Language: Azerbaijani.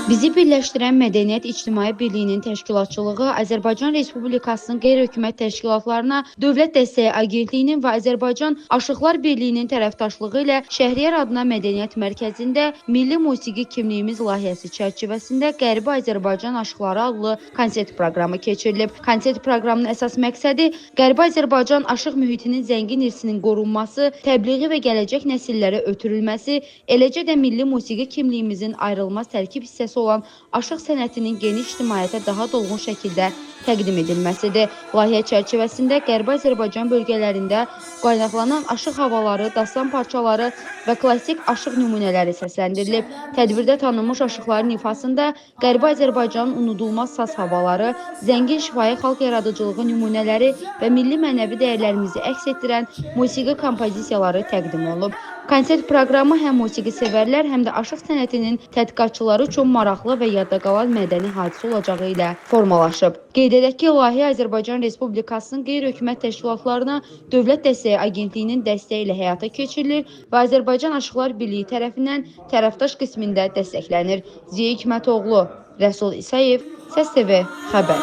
Bizi birləşdirən Mədəniyyət İctimai Birliyinin təşkilatçılığı, Azərbaycan Respublikasının qeyri-hökumət təşkilatlarına Dövlət Dəstəyi Agentliyinin və Azərbaycan Aşıqlar Birliyinin tərəfdaşlığı ilə Şəhriyar adına Mədəniyyət Mərkəzində Milli Musiqi Kimliyimiz layihəsi çərçivəsində Qərbi Azərbaycan Aşıqları adlı konsert proqramı keçirilib. Konsert proqramının əsas məqsədi Qərbi Azərbaycan aşıq mühitinin zəngin irsinin qorunması, təbliği və gələcək nəsillərə ötürülməsi, eləcə də milli musiqi kimliyimizin ayrılmaz tərkib hissəsi olan aşıq sənətinin geniş ictimaiyyətə daha dolğun şəkildə təqdim edilməsidir. Layihə çərçivəsində Qərbi Azərbaycan bölgələrində qaynaqlanan aşıq havaları, dastan parçaları və klassik aşıq nümunələri səsləndirilib. Tədbirdə tanınmış aşıqların ifasında Qərbi Azərbaycanın unudulmaz saz havaları, zəngin şifahi xalq yaradıcılığı nümunələri və milli mənəvi dəyərlərimizi əks etdirən musiqi kompozisiyaları təqdim olunub. Konsert proqramı həm musiqi sevərlər, həm də aşıq sənətinin tədqiqatçıları üçün maraqlı və yadda qalan mədəni hadisə olacağı ilə formalaşıb. Qeyd edək ki, layihə Azərbaycan Respublikasının qeyri-hökumət təşkilatlarına Dövlət Dəstəyi Agentliyinin dəstəyi ilə həyata keçirilir və Azərbaycan Aşıqlar Birliyi tərəfindən tərəfdaş qismində dəstəklənir. Ziya Hikmətoğlu, Rəsul İsayev, Səs TV xəbər.